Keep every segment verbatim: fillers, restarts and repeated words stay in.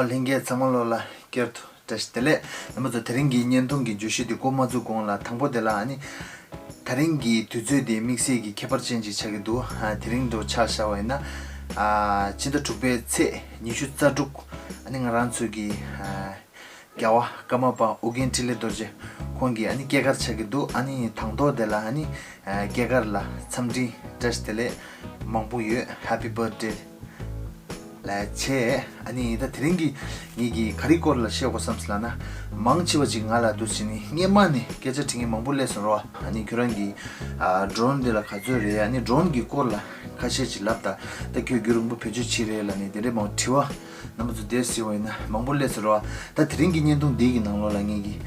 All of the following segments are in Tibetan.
ལྷན་རྒྱས་ཚང་མ་ལོ་ལ་བསྐྱར་དུ་བཀྲ་ཤིས་བདེ་ལེགས། རྣམ་པ་ཚོ་དེ་རིང་གི་བརྙན་ཐུང་གི་བརྗོད་གཞི་དེ་འགོ་མ་བཙུགས་གོང་ལ། དང་པོ་དེ་ལ་ཨ་ནི་དེ་རིང་གི་དུས་ཚོད་དེ་དམིགས་བསལ་གྱི་ཁྱད་པར་ཅན་ཅིག་ཆགས་ཀྱི་འདུག་ཨ། དེ་རིང་འདྲ་ཆ་བཞག་པ་ཡིན་ན། ཨ། ཕྱི་ཟླ་དྲུག་པའི་ཚེས་ཉི་ཤུ་རྩ་དྲུག་ཨ་ནི་ང་རང་ཚོ་གི། ཨ། རྒྱལ་བ་ཀརྨ་པ་ཨོ་རྒྱན་འཕྲིན་ལས་རྡོ་རྗེ་ཁོང་གི་ཨ་ནི་སྐྱེས་སྐར་ཆགས་ཀྱི་འདུག་ཨ་ནི་དང་ཐོག་དེ་ལ་ཨ་ནི། ཨ། སྐྱེས་སྐར་ལ་འཚམས་འདྲི་བཀྲ་ཤིས་བདེ་ལེགས་མང་པོ་ཡོད། Happy Birthday ལབ་བྱས། ཨ་ནི་ད་དེ་རིང་གི་ངེད་ཀྱིས་ག་རེ་སྐོར་ལ་བཤད་དགོས་བསམ་སོང་ལབ་ན། མང་ཆེ་བ་ཅིག་ང་ལ་འདུག་བྱས་ནས་སྔས་མ་ནས་སྐད་ཆ་དྲི་མཁན་མང་པོ་སླེབས་སོང་རོ། ཨ་ནི་ཁྱོད་རང་གི། ཨ། ཌོ་རོན་འདི་ལ་ག་ཚོད་རེད། ཨ་ནི་ཌོ་རོན་གྱི་སྐོར་ལ་ཁ་ཤས་ཅིག་ལབ་དང་། ད་ཁྱོད་རྒྱུན་རིང་པོ་བེད་སྤྱོད་བྱས་རེད་ལབ་ནས་དེ་འདྲའི་མང་དྲི་བ། རྣམ་པ་ཚོ་དེར་གཟིགས་པ་ཡིན་ན་མང་པོ་སླེབས་སོང་རོ། ད་དེ་རིང་གི་བརྙན་ཐུང་འདི་གི་ནང་ལོགས་ལ་ངེད་ཀྱིས་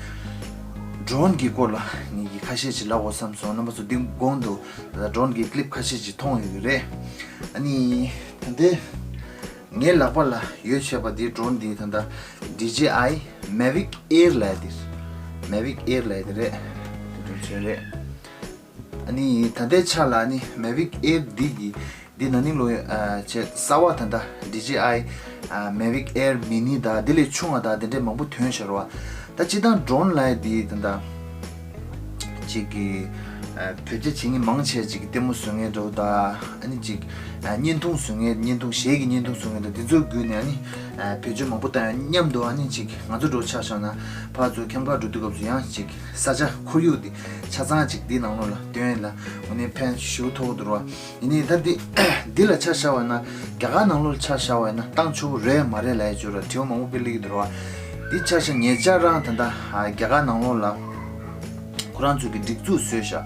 ཌོ་རོན་གྱི་སྐོར་ལ་ངེད་ཀྱིས་ཁ་ཤས་ཅིག་ལབ་དགོས་བསམ་སོང་། རྣམ་པ་ཚོ་འདི་གོང་དུ་ད་ཌོ་རོན་གྱི་ཀི་ལིབ་ཁ་ཤས་ཅིག་མཐོང་ཡོད་ཀྱི་རེད། ཨ་ནི་ད་ལྟའི་ངའི་ལག་པ་ལ་ཡོད་བྱས་པ་འདིའི་ཌོ་རོན་འདི་ད་ལྟ་ཌི་ཇེ་ཨའི་མེ་ཝིག་ཨེར་ལབ་ཡ་འདི་རེད། མེ་ཝིག་ཨེར་ལབ་ཡ་འདི་རེད། དེ་འདྲ་བྱས་རེད། ཨ་ནི་ད་ལྟའི་ཆ་ལ་ཨ་ནི་མེ་ཝིག་ཨེར་འདི་གི་འདི་ན་ནིང་ལོ། ཨ། བྱས་གསར་པ་ད་ལྟ་ཌི་ཇེ་ཨའི། ཨ། མེ་ཝིག་ཨེར་མི་ནི་དང་འདི་ལས་ཆུང་བ་དང་དེ་འདྲས་མང་པོ་ཐོན་ཤར་བ། ད་སྤྱིར་བཏང་ཌོ་རོན་ལབ་ཡ་འདི་ད་ལྟ་ཅིག་གི། ཨ། བེད་སྤྱོད་བྱེད་མཁན་མང་ཆེ་ཅིག་གི་ལྟད་མོ་བཟོ་མཁན་འདྲ་བོ་དང་། ཨ་ནི་ཅིག་ཨ། བརྙན་ཐུང་བཟོ་མཁན། བརྙན་ཐུང་གཞས་ཀྱི་བརྙན་ཐུང་བཟོ་མཁན་དང་འདི་ཚོའི་བརྒྱུད་ནས་ཨ་ནི། ཨ། བེད་སྤྱོད་མང་པོ་བཏང་ཡ་མཉམ་དུ། ཨ་ནི་ཅིག་ང་ཚོ་འདྲ་བོ་ཆ་བཞག་ན་ཕར་ཚུར་ཁྱམས་ཁར་འགྲོ་དུས་སྐབས་སུ་ཡང་ཅིག་ས་ཆ་ཁོར་ཡུག་འདི་ཆ་ཚང་ཅིག་འདི་ནང་ལོགས་ལ་སྟོན་ཡ་ལ་དངོས་གནས་ཕན་ཞེ་པོ་ཐོགས་འདུག་ར། ཡིན་ནའི་ད་འདི་འདི་ལ་ཆ་བཞག་པ་ཡིན་ན། རྒྱ་གར་ནང་ལོགས་ལ་ཆ་བཞག་པ་ཡིན་ན་བཏང་ཆོག་གི་རེད་མ་རེད་ལབ་ཡ་ཅིག་ཡོད་ར། དྲི་བ་མང་པོ་དཔེ་སླེབས་ཀྱི་འདུག་ར། འདི་ཆ་བཞག་ཉེ་ཆར་རང་ད་ལྟ། ཨ། རྒྱ་གར་ནང་ལོགས་ལ་ཁོ་རང་ཚོ་གི་སྒྲིག་འཛུགས་བཟོས་ཤག་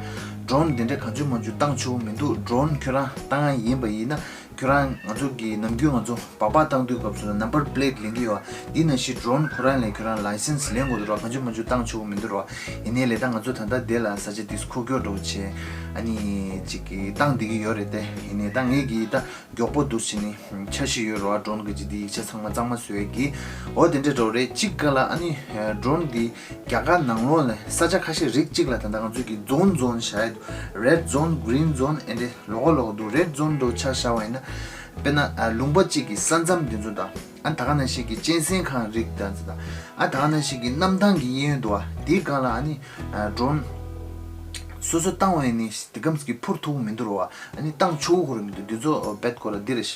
ཌོ་རོན་འདི་འདྲ་གང་བྱུང་མང་བྱུང་བཏང་ཆོག་གི་མི་འདུག་ཌོ་རོན་ཁྱོད་རང་བཏང་ཡ་ཡིན་པ་ཡིན་ན། ཁྱོད་རང་ང་ཚོ་གི་ནམ་རྒྱུན་ང་ཚོ་སྦག་སྦག་བཏང་དུས་སྐབས་སུ་ལ་ནམ་བར་པི་ལེ་ཊི་ལེན་གྱི་ཡོད། འདི་ནང་བཞིན་ཌོ་རོན་ཁོ་རང་ལ་ཁྱོད་རང་ལའི་སེན་སི་ལེན་དགོས་འདུག་ར། གང་བྱུང་མང་བྱུང་བཏང་ཆོག་གི་མི་འདུག་ར། ཡིན་ནའི་ལས་ད་ང་ཚོ་ད་ལྟ་འདི་ལ་ས་ཆ་འདི་འཁོར་སྐྱོད་འགྲོ་བྱས། ཨ་ནི་ཅིག་གི་བཏང་བསྡད་ཀྱི་ཡོད་རེད་དེ། ཡིན་ནའི་ད་ངེད་ཀྱིས་ད་མགྱོགས་པོ་འདུག་བྱས་ནས་འཆར་གཞི་ཡོད་ར། ཌོ་རོན་གྱི་ཅིག་འདི་ཡིག་ཆ་ཚང་མ་གཙང་མ་བཟོ་ཡས་ཀྱི། འོ་དེ་འདྲ་འགྲོ་རེད། གཅིག་ག་ལ་ཨ་ནི་ཌོ་རོན་འདི་རྒྱ་གར་ནང་ལོགས་ལ་ས་ཆ་ཁ་ཤས་རིགས་གཅིག་ལ་ད་ལྟ་ང་ཚོ་གི་ཛོན་ཛོན་བྱས་ཡོད། རེཌ་ཛོན། གྷི་རིན་ཛོན། ཨེ་འདྲ་ལོགས་ལོགས་འདུག་རེཌ་ཛོན་འདྲ་བོ་ཆ་བཞག་པ་ཡིན་ན། དཔེར་ན། ཨ། ལུང་པ་གཅིག་གི་ས་མཚམས་འདི་ཚོ་དང་། ཨ། ད་ག་ནང་བཞིན་གྱི་གཅན་གཟན་ཁང་རིགས་དང་ཚོ་དང་། ཨ། ད་ག་ནང་བཞིན་གྱི་གནམ་ཐང་གི་གཡས་གཡོན་འདུག་བ། དེའི་སྒང་ལ་ཨ་ནི། ཨ། ཌོ་རོན་སོ་སོ་བཏང་བ་ཡིན་ནའི་དེ་གམ་གྱི་འཕུར་ཐུབ་མི་འདུག་རོ་བ། ཨ་ནི་བཏང་ཆོག་གི་རེད་མི་འདུག་འདི་ཚོ་བེད་སྐོར་ལ་འདི་རེད།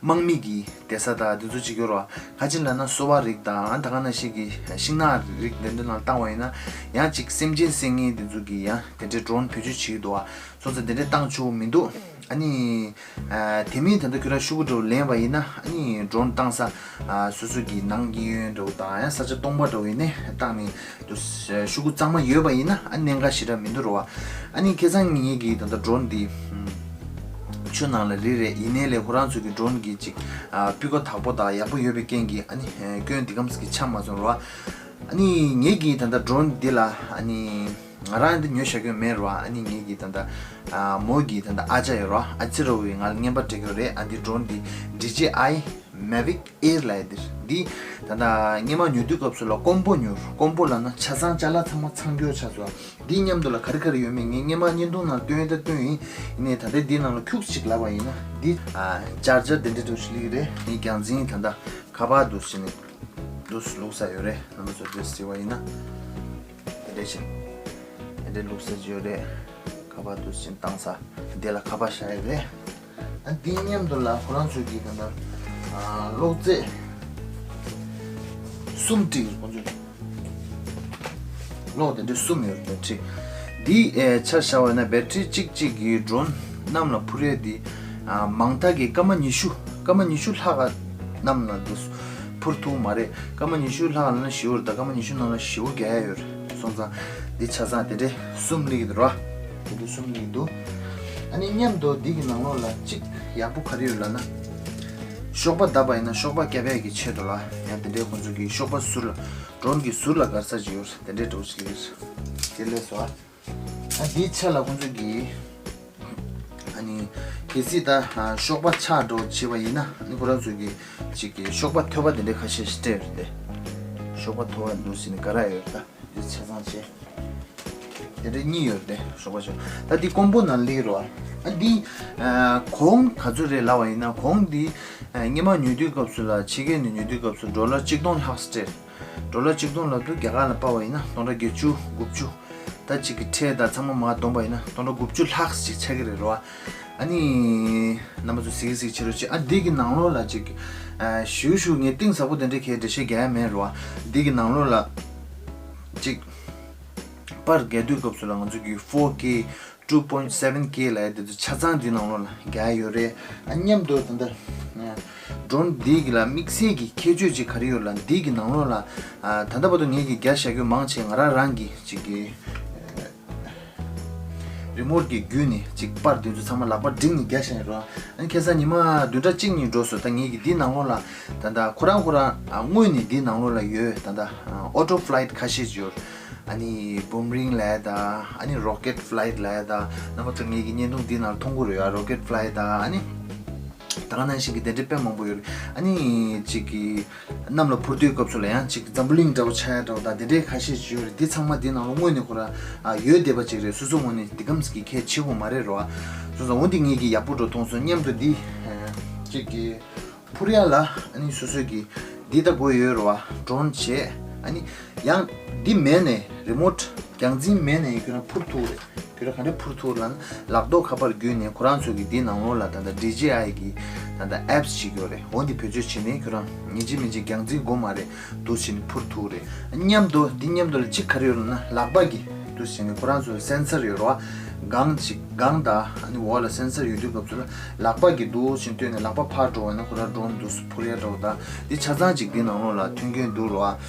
དམག་མི་གི་བསྡད་ས་དང་འདི་ཚོ་གཅིག་ཡོད་རོ་བ། ག་ཅི་ལབ་ན་སོ་པ་རིགས་དང་། ཨ། ད་ག་ནང་བཞིན་གྱི་ཤིང་ནགས་རིགས་འདི་འདྲ་ནང་བཏང་བ་ཡིན་ན། ཡང་གཅིག་སེམས་ཅན་བསད་མཁན་འདི་ཚོ་གི་ཡང་དེ་འདྲའི་ཌོ་རོན་བེད་སྤྱོད་བྱེད་ཀྱི་འདུག་བ། སོང་ཙང་དེ་འདྲའི་བཏང་ཆོག་མི་འདུག་ཨ་ནི། ཨ། དེ་མིན་ད་ལྟ་ཁྱོད་རང་ཤོག་གུ་འདྲ་བོ་ལེན་པ་ཡིན་ན། ཨ་ནི་ཌོ་རོན་བཏང་ས། ཨ། སོ་སོ་གི་ནང་གི་གཡས་གཡོན་འདྲ་བོ་དང་། ཡང་ས་ཆ་སྟོང་པ་འདྲ་བོ་ཡིན་ནའི་བཏང་ནས་འདུག་ཤོག་གུ་གཙང་མ་ཡོད་པ་ཡིན་ན། ཨ། གནད་འགག་ཞེ་དྲག་མི་འདུག་རོ་བ། ཨ་ནི་ཁ་སང་ངེད་ཀྱིས་ད་ལྟ་ཌོ་རོན་འདི་ཆུ་ནང་ལ་རིལ་རེད། ཡིན་ནའི་ལས་ཁོ་རང་ཚོ་གི་ཌོ་རོན་གྱི་ཅིག་ཨ། སྤུས་ཀ་དག་པོ་དང་ཡག་པོ་ཡོད་པའི་རྐྱེན་གྱིས། ཨ་ནི་སྐྱོན་འདི་གམ་ཞིག་ཆགས་མ་སོང་རོ་བ། ཨ་ནི་ངེད་ཀྱིས་ད་ལྟ་ཌོ་རོན་འདི་ལ། ཨ་ནི། ང་རང་འདི་ཉོས་བཞག་གི་མེད་རོ། ཨ་ནི་ངེད་ཀྱི་ད་ལྟ། ཨ། མོ་གི་ད་ལྟ་ཨ་ཅག་ཡོད་རོ། ཨ་ཅེ་རོ་བའི་ང་ལ་རྔན་པ་སྤྲད་ཀྱི་རེད། ཨ། འདི་ཌོ་རོན་འདི་ཌི་ཇེ་ཨའི་མེ་ཝིག་ཨེར་ལབ་ཡ་འདི་རེད། འདི་ད་ལྟ་སྔོན་མ་ཉོ་དུས་སྐབས་སུ་ལ་ཀོམ་པོ་ཉོ། ཀོམ་པོ་ལབ་ན་ཆ་ཚང་ཅ་ལག་ཚང་མ་ཚང་སྐྱོར་ཆགས་སོང་། འདི་མཉམ་དུ་ལ་ག་རེ་ག་རེ་ཡོད་མེད་ངས་སྔོན་མ་བརྙན་ཐུང་ནང་སྟོན་ད་སྟོན་ཡིན། ཡིན་ནའི་ད་ལྟ་འདི་ནང་ལ་ཁྱུག་ཅིག་ལབ་པ་ཡིན་ན། འདི། ཨ། ཅར་ཇར་དེ་འདྲ་འདྲ་ཞིག་སླེབས་ཀྱི་རེད། ངས་རྒྱང་འཛིན་ད་ལྟ་ཁ་པར་འདུག་སེ་བྱས་ནས་འདུག་སེ་བླུགས་ས་ཡོད་རེད། རྣམ་པ་ཚོ་འདུག་སེ་བྱས་པ་ཡིན་ན། དེ་འདྲས་བྱས། དེ་འདྲས་བླུགས་ས་ཅིག་ཡོད་རེད། ཁ་པར་འདུག་སེ་བྱས་བཏང་ས། འདི་ལ་ཁ་པར་བཞག་ཡོད་རེད། ཨ། འདི་མཉམ་དུ་ལ་ཁོ་རང་ཚོས་ཀྱི་ད་ལྟ། ཨ། གློག་རྫས་གསུམ་བསྒྲིགས། ཁོ་ཚོས་གློག་དེ་འདྲས་གསུམ་ཡོད་རེད། བེ་ཊི་རི། འདི། ཨེ། ཆ་བཞག་པ་ན་བེ་ཊི་རི་གཅིག་གཅིག་གི་ཌོ་རོན་གནམ་ལ་འཕུར་ཡས་འདི། ཨ། མང་མཐའ་གི་སྐར་མ་ཉི་ཤུ། སྐར་མ་ཉི་ཤུ་ལྷག་ག་གནམ་ལ་འདུག་སེ་འཕུར་ཐུབ་མ་རེད། སྐར་མ་ཉི་ཤུ་ལྷག་ལབ་ན་ཞེ་པོ་རེད། ད་སྐར་མ་ཉི་ཤུ་ནང་ལ་ཞེ་པོ་རྒྱག་ཡ་ཡོད་རེད། སོང་ཙང་འདི་ཆ་ཚང་དེ་འདྲས་གསུམ་སླེབས་ཀྱི་འདུག་ར། དེ་འདྲས་གསུམ་སླེབས་ཀྱི་འདུག་ཨ་ནི་མཉམ་དུ་འདི་གི་ནང་ལོགས་ལ་གཅིག་ཡག་པོ་ག་རེ་ཡོད་ལབ་ན། གཤོག་པ་བརྡབས་པ་ཡིན་ན་གཤོག་པ་བརྒྱབ་ཡས་ཀྱི་ཆེད་དུ་ལ་ཡང་དེ་འདྲས་ཁོང་ཚོ་གི་གཤོག་པ་ཟུར་ལ། ཌོ་རོན་གྱི་ཟུར་ལ་སྒར་ས་ཅིག་ཡོད་རེད། དེ་འདྲས་འདྲ་བོ་ཅིག་སླེབས་ཀྱི་རེད། དེ་སླེབས་སོང་ཨ། ཨ། འདིའི་ཆ་ལ་ཁོང་ཚོ་གིས། ཨ་ནི་གལ་སྲིད་ད། ཨ། གཤོག་པ་ཆག་འགྲོ་བྱེད་པ་ཡིན་ན། ཨ་ནི་ཁོ་རང་ཚོ་གིས་ཅིག་གི་གཤོག་པ་ཐོལ་པ་དེ་འདྲ་ཁ་ཤས་ཤིག་སྤྲད་ཡོད་རེད་དེ། གཤོག་པ་ཐོལ་པ་འདུག་སེ་ནི་ག་ར་ཡོད་རེད་ད། འདི་ཆ་ཚང་བྱས། དེ་འདྲ་གཉིས་ཡོད་རེད་དེ། གཤོག་པ་ཆག་ད་འདི་ཀོང་པོ་ནང་སླེབས་རོ། ཨ། འདི། ཨ། གོང་ག་ཚོད་རེད་ལབ་པ་ཡིན་ན། གོང་འདི། སྔོན་མ་ཉོ་དུས་སྐབས་སུ་ལ་ཕྱི་རྒྱལ་ནས་ཉོ་དུས་སྐབས་སུ་ཌོ་ལར་གཅིག་སྟོང་ལྷག་སྤྲད། ཌོ་ལར་གཅིག་སྟོང་ལབ་དུས་རྒྱ་གར་ལ་སྤར་བ་ཡིན་ན་སྟོང་ཕྲག་བརྒྱད་ཅུ་དགུ་བཅུ། ད་གཅིག་གི་ཁྲལ་དང་ཚང་མ་མར་བསྡོམས་པ་ཡིན་ན་སྟོང་ཕྲག་དགུ་བཅུ་ལྷག་ཅིག་ཆགས་ཀྱི་རེད་རོ། ཨ་ནི། རྣམ་པ་ཚོ་གཟིགས་གཟིགས་བྱེད་རོགས་བྱེད། ཨ་འདི་གི་ནང་ལོགས་ལ་ཅིག་ཨ་ཞུ་ཞུ་ངས་གཏིང་ཟབ་པོ་དེ་འདྲའི་གའི་འགྲེལ་བཤད་རྒྱག་ཡ་མེད་རོ། འདི་གི་ནང་ལོགས་ལ་ཅིག་པར་རྒྱག་དུས་སྐབས་སུ་ལ་ང་ཚོ་གི་four K two point seven K ལབ་ཡ་དེ་ཚོ་ཆ་ཚང་འདི་ནང་ལོགས་ལ་རྒྱག་ཡ་ཡོད་རེད། ཨ་མཉམ་དུ་ད་ལྟ་ཌོ་རོན་འདི་གི་ལ་དམིགས་བསལ་གྱི་ཁྱད་ཆོས་ཅིག་ག་རེ་ཡོད་ལ་འདི་གི་ནང་ལོགས་ལ་ཨ་ད་ལྟ་བར་དུ་ངས་གི་རྒྱག་བཞག་རྒྱུ་མང་ཆེ་ང་རང་རང་གི་ཅིག་གི་རི་མོཊ་གི་བརྒྱུད་ནས་ཅིག་པར་དེ་ཚོ་ཚང་མ་ལག་པ་བསྒྲིགས་ནས་རྒྱག་བཞག་ཡིན་རོ། ཨ་ནི་ཁ་སང་ཉི་མ་བདུན་ཕྲག་གཅིག་གཉིས་འགྲོ་སོང་། ད་ངས་ཀྱི་འདི་ནང་ལོགས་ལ་ད་ལྟ་ཁོ་རང་ཁོ་རང་ཨ་དངོས་ནས་འདི་ནང་ལོགས་ལ་ཡོད། ད་ལྟ་ཨོ་ཊོ་ཕ་ལའེཊ་ཁ་ཤས་ཅིག་ཡོད། ཨ་ནི་བུམ་རིང་ལབ་ཡ་ད་ཨ་ནི་རོ་ཀེཊ་ཕ་ལའེཊ་ལབ་ཡ་ད་རྣམ་པ་ཚོ་ངས་ཀྱི་བརྙན་ཐུང་འདི་ནང་མཐོང་གི་རེད་ཡ། རོ་ཀེཊ་ཕ་ལའེཊ་ད་ཨ་ནི་ད་ག་ནང་བཞིན་གྱི་དེ་འདྲའི་དཔེ་མང་པོ་ཡོད་རེད། ཨ་ནི་ཅིག་གི་གནམ་ལ་འཕུར་དུས་སྐབས་སུ་ལ་ཡང་ཅིག་འཛམ་བུ་གླིང་འདྲ་བོ་ཆགས་ཡ་འདྲ་བོ་དང་དེ་འདྲའི་ཁ་ཤས་ཅིག་ཡོད་རེད། འདི་ཚང་མ་འདི་ནང་ལ་དངོས་ནས་ཁོ་ར་ཨ་ཡོད་བསྡད་པ་ཅིག་རེད། སོ་སོ་ངོས་ནས་འདི་གམ་གི་ཁས་བྱེད་དགོས་མ་རེད་རོ། སོ་སོ་འོ་འདི་ངེད་ཀྱི་ཡག་པོ་འགྲོ་མཐོང་སོང་། མཉམ་དུ་འདི་ཅིག་གི་འཕུར་ཡ་ལ་ཨ་ནི་སོ་སོ་གི་འདི་ད་དགོས་ཡོད་རོ། ཌོ་རོན་བྱས་ཨ་ནི་ཡང་འདི་མེད་ནས་རི་མོཊ་རྒྱང་འཛིན་མེད་ནས་ཁྱོད་རང་འཕུར་ཐུབ་རེད། ཁྱོད་རང་ག་འདྲ་འཕུར་ཐུབ་ལབ་ན་ལག་ཐོག་ཁ་པར་བརྒྱུད་ནས་ཁོ་རང་ཚོ་གི་འདི་ནང་ལོགས་ལ་ད་ལྟ་ཌི་ཇེ་ཨའི་གི་ད་ལྟ་ཨེབ་སི་ཅིག་ཡོད་རེད། འོ་འདི་བེད་སྤྱོད་བྱས་ནས་ཁྱོད་རང་ཉིན་གཅིག་མིན་གཅིག་རྒྱང་འཛིན་དགོས་མ་རེད། འདུག་བྱས་ནས་འཕུར་ཐུབ་རེད། མཉམ་དུ་འདི་མཉམ་དུ་ལ་གཅིག་ག་རེ་ཡོད་ལབ་ན་ལག་པ་གི་འདུག་བྱས་ནས་ཁོ་རང་ཚོ་སེན་སར་ཡོད་རེད་བ། སྒང་ཅིག་སྒང་དང་ཨ་ནི་འོག་ལ་སེན་སར་ཡོད་དུས་སྐབས་སུ་ལ་ལག་པ་གི་འདུག་བྱས་ནས་ལྟོས་ནས་ལག་པ་ཕར་འགྲོ་བ་ན་ཁོ་རང་ཌོ་རོན་འདུག་འཕུར་ཡ་འདྲ་བོ་དང་འདི་ཆ་ཚང་ཅིག་འདི་ནང་ལོགས་ལ་མཐུན་རྐྱེན་འདུག་རེད་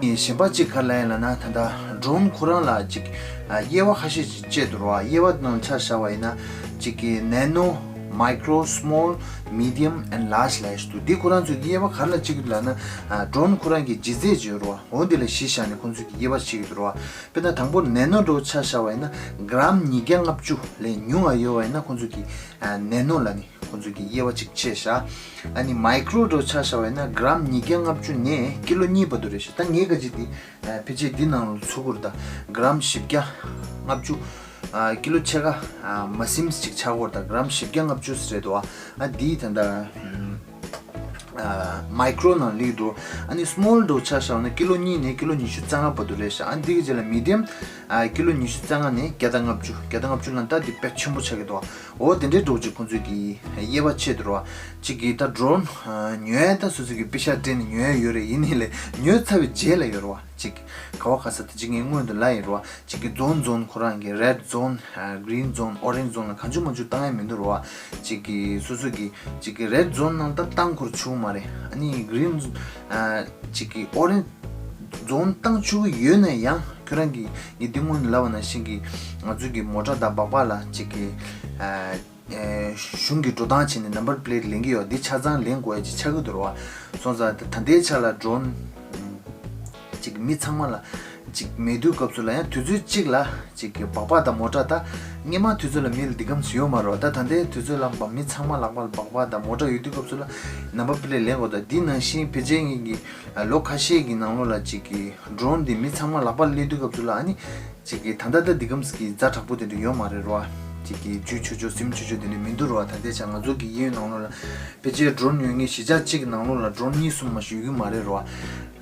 བ། གཞན་པ་གཅིག་ག་རེ་ལབ་ཡིན་ལབ་ན་ད་ལྟ་ཌོ་རོན་ཁོ་རང་ལ་གཅིག་ཨ་དབྱེ་བ་ཁ་ཤས་ཅིག་བཅད་འདུག་རོ། དབྱེ་བ་ནང་ཆ་བཞག་པ་ཡིན་ན་གཅིག་གི་nano, micro, small, medium and large ལབ་ཡ་ཞིག་འདུག་འདི་ཁོ་རང་ཚོ་གི་དབྱེ་བ་ག་རེ་ལ་བཅད་ཀྱི་འདུག་ལབ་ན་ཨ་ཌོ་རོན་ཁོ་རང་གི་ལྗིད་ཚད་ཅིག་ཡོད་རོ། འོ་འདི་ལ་གཞི་བཞག་ནས་ཁོང་ཚོ་གི་དབྱེ་བ་ཕྱེ་གི་འདུག་རོ། དཔེར་ན་དང་པོ་ནེ་ནོ་འདྲ་བོ་ཆ་བཞག་པ་ཡིན་ན་གྲམ་ཉིས་བརྒྱ་ལྔ་བཅུ་ལས་ཉུང་བ་ཡོད་པ་ཡིན་ན་ཁོང་ཚོ་གི་ཨ་ནེ་ནོ་ལབ་ནས། ཁོང་ཚོ་གི་དབྱེ་བ་གཅིག་ཕྱེ་བཞག་ཨ་ནི་མའི་ཀྲོ་འདྲ་བོ་ཆ་བཞག་པ་ཡིན་ན་གྲམ་ཉིས་བརྒྱ་ལྔ་བཅུ་ནས་ཀི་ལོ་གཉིས་བར་དུ་རེད་ཤག་ད་ངས་ག་ཅིག་འདི་ཕལ་ཆེར་འདི་ནང་ལ་ཚུད་ཀྱི་རེད། ད་གྲམ་བཞི་བརྒྱ་ལྔ་བཅུ། ཨ་ཀི་ལོ་ཕྱེད་ཀ་ཨ་མ་ཟིན་ཅིག་ཆགས་ཀྱི་རེད། ད་གྲམ་བཞི་བརྒྱ་ལྔ་བཅུ་ཟེར་རེད་འདུག་ཨ་འདི་ད་ལྟ་ཨ་མའི་ཀྲོ་ནང་སླེབས་འདུག་ཨ་ནི་སི་མོལ་འདྲ་བོ་ཆ་བཞག་པ་ཡིན་ན་ཀི་ལོ་གཉིས་ནས་ཀི་ལོ་ཉི་ཤུ་རྩ་ལྔ་བར་དུ་རེད་ཤག་ཨ་འདི་གི་རྗེས་ལ་མི་ཌི་ཡམ་ཨ་ཀི་ལོ་ཉི་ཤུ་རྩ་ལྔ་ནས་བརྒྱ་དང་ལྔ་བཅུ། བརྒྱ་དང་ལྔ་བཅུ་ལབ་ན་ད་འདི་དཔེ་ཆེན་པོ་ཆགས་ཀྱི་འདུག་འོ་དེ་འདྲའི་འདྲ་བོ་ཅིག་ཁོང་ཚོས་ཀྱི་དབྱེ་བ་ཕྱེ་འདུག་རོ། གཅིག་གིས་ད་ཌོ་རོན་ཉོ་ཡ་ད་སོ་སོ་གི་པེ་ཤ་སྤྲད་ནས་ཉོ་ཡ་ཡོད་རེད། ཡིན་ནའི་ལས་ཉོས་ཚར་བའི་རྗེས་ལ་ཡོད་རེད་བ། གཅིག་ག་བ་ག་ས་ད་གཅིག་ངས་སྔོན་དུ་ལབ་ཡིན་རོ། གཅིག་གི་ཛོན་ཛོན་ཁོ་རང་གི་རེཌ་ཛོན་གི་རིན་ཛོན་ཨོ་རེན་ཛོན་ལ་གང་བྱུང་མང་བྱུང་བཏང་ཡ་མི་འདུག་རོ། གཅིག་གི་སོ་སོ་གི་གཅིག་གི་རེཌ་ཛོན་ནང་ད་བཏང་ཁུར་བྱུང་མ་རེད། ཨ་ནི་གི་རིན་གཅིག་གི་ཨོ་རེན་ཛོན་བཏང་ཆོག་གི་ཡོད་ན་ཡང་ཁྱོད་རང་གི་ངས་འདི་སྔོན་ནས་ལབ་པ་ནང་བཞིན་གྱི་ང་ཚོ་གི་མོ་ཊ་དང་སྦག་སྦག་ལ་གཅིག་གི་ཨ་ཨེ་གཞུང་གི་འགྲོ་སྟངས་བྱས་ནས་ནམ་བར་པི་ལེ་ཊི་ལེན་གྱི་ཡོད། འདི་ཆ་ཚང་ལེན་དགོས་ཡ་ཅིག་ཆགས་ཀྱི་འདུག་རོ། སོང་ཙང་ད་ལྟའི་ཆ་ལ་ཌོ་རོན་ཅིག་མི་ཚང་མ་ལ་ཅིག་མེད་དུས་སྐབས་སུ་ལ་ཡང་དུས་ཚོད་གཅིག་ལ་ཅིག་གི་སྦག་སྦག་དང་མོ་ཊ་ད་སྔོན་མ་དུས་ཚོད་ལ་མི་ལ་འདི་གམ་ཞིག་ཡོད་མ་རེད་བ། ད་ད་ལྟའི་དུས་ཚོད་ལ་མི་ཚང་མ་ལག་པ་ལ་སྦག་སྦག་དང་མོ་ཊ་ཡོད་དུས་སྐབས་སུ་ལ་ནམ་བར་པི་ལེ་ཊི་ལེན་དགོས། ད་འདི་ནང་བཞིན་ཕལ་ཆེར་ངེད་ཀྱི་ལོ་ཁ་ཤས་ཀྱི་ནང་ལོགས་ལ་ཅིག་གི་ཌོ་རོན་འདི་མི་ཚང་མ་ལག་པ་ལ་སླེབས་དུས་སྐབས་སུ་ལ་ཨ་ནི་ཅིག་གི་ད་ལྟ་ད་འདི་གམ་ཟིག་གི་ཛ་དྲག་པོ་དེ་འདྲ་ཡོད་མ་རེད་རོ། ཅིག་གི་འཇུ་ཆོག་ཆོག་ཟིན་ཆོག་ཆོག་དེ་འདྲ་མི་འདུག་རོ། ད་ལྟའི་ཆ་ང་ཚོ་གི་གཡས་གཡོན་ནང་ལོགས་ལ་ཕལ་ཆེར་ཌོ་རོན་ཉོ་མཁན་གཞིས་ཆགས་གཅིག་གི་ནང་ལོགས་ལ་ཌོ་རོན་གཉིས་གསུམ་མ་གཏོགས་ཡོད་ཀྱི་མ་རེད་རོ།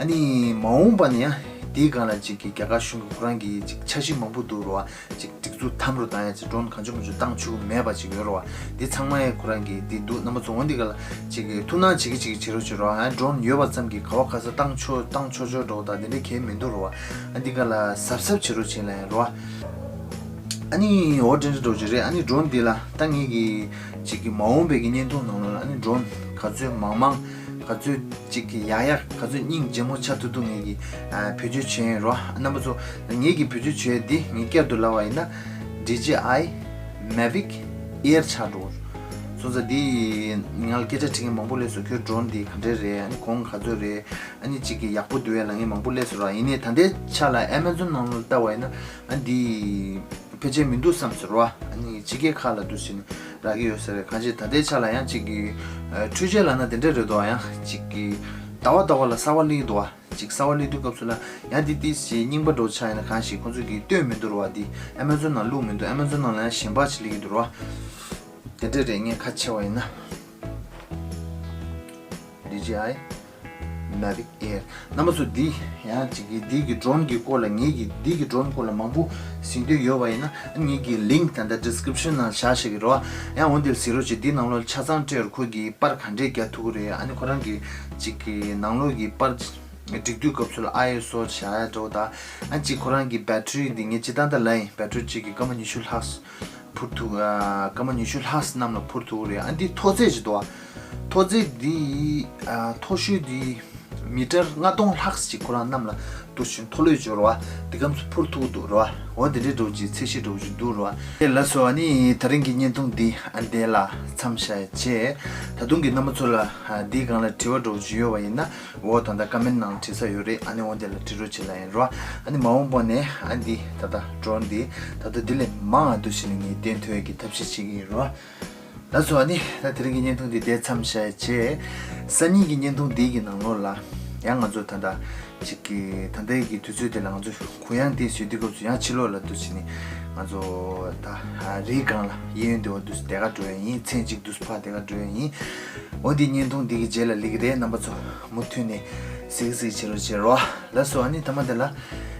ཨ་ནི་མ་འོངས་པ་ནས་ཡང་དེའི་སྒང་ལ་ཅིག་གི་རྒྱ་གར་གཞུང་གི་ཁོ་རང་གི་ཅིག་འཆར་གཞི་མང་པོ་འདུག་རོ། ཅིག་སྒྲིག་འཛུགས་དམ་རུ་བཏང་ཡ་ཅིག་ཌོ་རོན་གང་བྱུང་མང་བྱུང་བཏང་ཆོག་གི་མེད་པ་ཅིག་ཡོད་རོ། དེ་ཚང་མ་ཡང་ཁོ་རང་གི་དེ་འདུག་རྣམ་པ་ཚོ། འོ་འདི་ག་ལ་ཅིག་གི་ཐུགས་སྣང་བྱེད་ཀྱི་ཅིག་བྱེད་རོགས་བྱེད་རོ། ཨ་ཌོ་རོན་ཡོད་པ་ཙམ་གྱིས་ག་བ་ག་ས་བཏང་ཆོག་བཏང་ཆོག་ཆོག་འགྲོ་དང་དེ་འདྲའི་གལ་མི་འདུག་རོ། ཨ་འདི་ག་ལ་གཟབ་གཟབ་བྱེད་རོགས་བྱེད་ལ་ཡང་རོ། ཨ་ནི་འོ་དེ་འདྲ་འགྲོ་གི་རེད། ཨ་ནི་ཌོ་རོན་འདི་ལ་ད་ངེད་ཀྱི་ཅིག་གི་མ་འོངས་པའི་གི་བརྙན་ཐུང་ནང་ལོགས་ལ་ཨ་ནི་ཌོ་རོན་ག་ཚོད་མང་མང་ག་ཚོད་ཅིག་གི་ཡག་ཡག་ག་ཚོད་སྙིང་རྗེ་མོ་ཆགས་ཐུབ་ཐུབ་ངེད་ཀྱི་ཨ་བེད་སྤྱོད་བྱས་ཡིན་རོ། རྣམ་པ་ཚོ་ངེད་ཀྱི་བེད་སྤྱོད་བྱས་འདི་ངས་བསྐྱར་དུ་ལབ་པ་ཡིན་ན་ཌི་ཇེ་ཨའི་མེ་ཝིག་ཨེར་ཆགས་འགྲོ། སོང་ཙང་འདི་ང་ལ་སྐད་ཆ་དྲི་མཁན་མང་པོ་སླེབས་སོང་། ཁྱོད་ཌོ་རོན་འདི་ག་འདྲས་རེད། ཨ་ནི་གོང་ག་ཚོད་རེད། ཨ་ནི་གཅིག་གི་ཡག་པོ་འདུག་ཡ་ལབ་མཁན་མང་པོ་སླེབས་སོང་ར། ཡིན་ནའི་ད་ལྟའི་ཆ་ལ་ཨེ་མ་ཛོན་ནང་ལ་ལྟ་བ་ཡིན་ན་ཨ་འདི་ཕལ་ཆེར་མི་འདུག་བསམ་ཟེར་བ། ཨ་ནི་ཕྱི་རྒྱལ་ཁག་ལ་འདུག་ཟེར་ནས་རག་གི་ཡོད་ས་རེད། གང་ཅི་ད་ལྟའི་ཆ་ལ་ཡང་གཅིག་གི་ཨ་འཕྲུལ་ཆས་ལབ་ན་དེ་འདྲས་རེད་འདུག་ཡང་གཅིག་གི་ཟླ་བ་ཟླ་བ་ལ་གསར་བ་སླེབས་འདུག་བ། གཅིག་གསར་བ་སླེབས་དུས་སྐབས་སུ་ལ་ཡང་འདི་ཏིས་ཞེས་རྙིང་པ་འདྲ་བོ་ཆགས་ཡིན་ན་གང་ཞིག་ཁོང་ཚོས་ཀྱིས་སྟོན་མི་འདུག་ར་བ། འདི་ཨེ་མ་ཛོན་ནང་བླུགས་མི་འདུག་ཨེ་མ་ཛོན་ནང་ལ་ཡང་གཞན་པ་ཞིག་སླེབས་ཀྱི་འདུག་ར་བ། དེ་འདྲས་རེད། ངས་ཁ་ཕྱེ་བ་ཡིན་ན། ཇི་ཨའི་མེ་བིག་ཨེར། རྣམ་པ་ཚོ་འདི་ཡང་ཅིག་གི་འདི་གི་ཌོ་རོན་གི་སྐོར་ལ་ངེད་ཀྱི་འདི་གི་ཌོ་རོན་སྐོར་ལ་མང་པོ་ཟིན་འདོད་ཡོད་པ་ཡིན་ན་ངེད་ཀྱི་ལིང་ད་ལྟ་ཌི་སི་ཀི་རིབ་ཤན་ནང་བཞག་ཤེས་ཀྱི་རོ། ཡང་འོ་འདིར་གཟིགས་རོགས་བྱེད། འདི་ནང་ལོགས་ཆ་ཚང་སྤྲད་རུ་ཁོ་གི་པར་ག་འདྲས་རྒྱག་ཐུབ་ཀྱི་རེད། ཨ་ནི་ཁོ་རང་གི་ཅིག་གི་ནང་ལོགས་ཀྱི་པར་སྒྲིག་དུས་སྐབས་སུ་ལ་ཨའི་ཨེས་ཨོ་བཞག་ཡ་འདྲ་བོ་དང་། ཨ་ཅིག་ཁོ་རང་གི་བེ་ཊི་རི་འདི་ངས་སྤྱིར་བཏང་ད་ལ་ཡིན། བེ་ཊི་རི་གཅིག་གི་སྐར་མ་ཉི་ཤུ་ལྷག་འཕུར་ཐུབ། ཨ་སྐར་མ་ཉི་ཤུ་ལྷག་གནམ་ལ་འཕུར་ཐུབ་རེད། ཨ་འདི་མཐོ་ཚད་ཅིག་འདུག་ཨ། མཐོ་ཚད་འདི་ཨ་མཐོ་ཤོས་འདི་མི་ཊར་ལྔ་སྟོང་ལྷག་ཅིག་ཁོ་རང་གནམ་ལ་འདུག་ཞིང་མཐོ་ལོས་འབྱོར་བ་འདི་གམ་སུ་འཕུར་ཐུབ་འདུག་རེད་བ། འོ་འདི་འདྲའི་འདྲ་བོ་ཅིག་ཚད་གཞི་འདྲ་བོ་ཅིག་འདུག་རེད་བ། དེ་ལ་སོ་ཨ་ནི་ད་རིང་གི་བརྙན་ཐུང་འདི་ཨ་འདི་ལ་མཚམས་བཞག་བྱས། ད་དུང་གི་རྣམ་པ་ཚོ་ལ་ཨ་འདིའི་སྒང་ལ་དྲི་བ་འདྲ་བོ་ཅིག་ཡོད་པ་ཡིན་ན། འོ་ད་ལྟ་ཀ་མེན་ནང་བྲིས་ས་ཡོད་རེད། ཨ་ནི་འོ་དེ་ལ་བྲིས་རོགས་བྱེད་ལ་ཡིན་རོ། ཨ་ནི་མ་འོངས་པ་ནས་ཨ་འདི་ད་ལྟ་ཌོ་རོན་འདི་ད་ལྟ་འདི་ལས་མང་ང་འདུག་ཞིག་ནས་ངས་བསྟན་ཐུབ་ཡས་ཀྱི་ཐབས་ཤེས་བྱེད་ཀྱི་ཡིན་རོ། ལགས་སོ། ཨ་ནི་ད་དེ་རིང་གི་བརྙན་ཐུང་འདི་དེ་མཚམས་བཞག་བྱས། སང་ཉིན་གྱི་བརྙན་ཐུང་འདི་གི་ནང་ལོགས་ལ་ཡང་ང་ཚོ་ད་ལྟ་ཅིག་གི་ད་ལྟའི་གི་དུས་ཚོད་དེ་ལ་ང་ཚོ་གུ་ཡངས་ཏོག་ཙམ་བྱེད་དུས་སྐབས་སུ་ཡང་ཕྱི་ལོགས་ལ་འདུག་ཞིག་ནས་ང་ཚོ་ད་རིའི་སྒང་ལ་གཡས་གཡོན་དེ་བ་འདུག་སེ་དེ་ག་འགྲོ་ཡ་ཡིན། མཚན་གཅིག་འདུག་སེ་ཕར་དེ་ག་འགྲོ་ཡ་ཡིན། འོ་འདི་བརྙན་ཐུང་འདི་གི་རྗེས་ལ་སླེབས་ཀྱི་རེད། རྣམ་པ་ཚོ་མུ་མཐུད་ནས་གཟིགས་གཟིགས་བྱེད་རོགས་བྱེད་རོགས། ལགས་སོ། ཨ་ནི་ཐ་མ་དེ་ལ་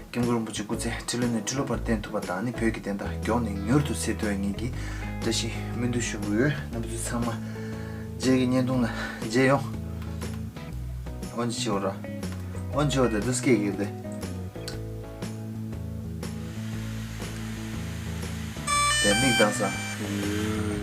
སྐྱབས་མགོན་རིན་པོ་ཆེ་སྐུ་ཚེ་ཁྲི་ལོ་ནས་ཁྲི་ལོ་བར་བརྟན་ཐུབ་པ་དང་། ཨ་ནི་བོད་ཀྱི་བདེན་མཐའ་མགྱོགས་ནས་མྱུར་དུ་གསལ་ཐུབ་པའི་ངེད་ཀྱིས་བཀྲ་ཤིས་སྨོན་འདུན་ཞུ་གི་ཡོད། རྣམ་པ་ཚོ་ཚང་མ་རྗེས་ཀྱི་བརྙན་ཐུང་ལ་མཇལ་ཡོང་། ཨོན་ཆི་ཨོ་ར། ཨོན་ཆི་ཨོ་དེ་དུས་སྐད་ཀྱི་དེ། དེ་མིག་དང་ས།